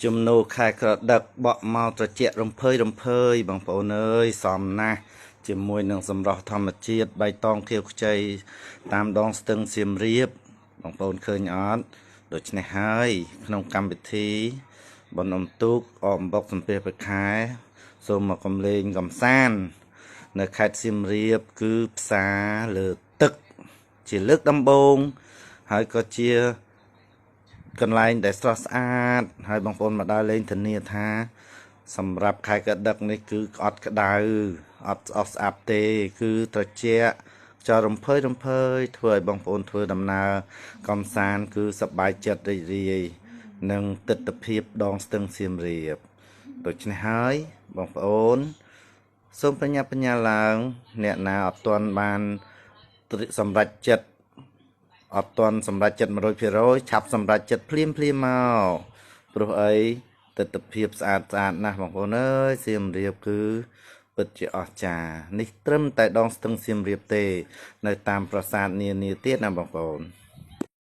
ជំនោខែក្រដឹកបក់មកត្រជាក់រំភើយរំភើយបងប្អូនអើយសមណាស់ជាមួយនឹងសម្រស់ធម្មជាតិបៃតងខៀវខ្ចីតាមដងស្ទឹងសៀមរាបបងប្អូនឃើញអត់ដូច្នេះហើយក្នុងកម្មវិធីបុណ្យអុំទូកអកអំបុកសំពះព្រះខែសូមមកកំលេងកំសាន្តនៅខេត្តសៀមរាបគឺផ្សារលើទឹកជាលើកដំបូងហើយក៏ជាកន្លែងដែលស្រស់ស្អាតហើយបងប្អូនមកដើរលេងធានាថាសម្រាប់ខែកដឹកនេះគឺអត់ក្តៅអត់ស្អប់ស្អាប់ទេគឺត្រជាក់ចោលរំភើយរំភើយធ្វើឲ្យបងប្អូនធ្វើដំណើរកំសាន្តគឺសប្បាយចិត្តរីករាយនឹងទិដ្ឋភាពដងស្ទឹងសៀមរាបដូច្នេះហើយបងប្អូនសូមប្រញាប់ប្រញាល់ឡើងអ្នកណាអត់ទាន់បានសម្រេចចិត្តអត់ទាន់សម្រេចចិត្ត 100% ឆាប់សម្រេចចិត្តភ្លាមភ្លាមមកព្រោះអីទិដ្ឋភាពស្អាតស្អាតណាស់បងប្អូនអើយសៀមរាបគឺពិតជាអស្ចារ្យនេះត្រឹមតែដងស្ទឹងសៀមរាបទេនៅតាមប្រាសាទនានាទៀតណាបងប្អូន។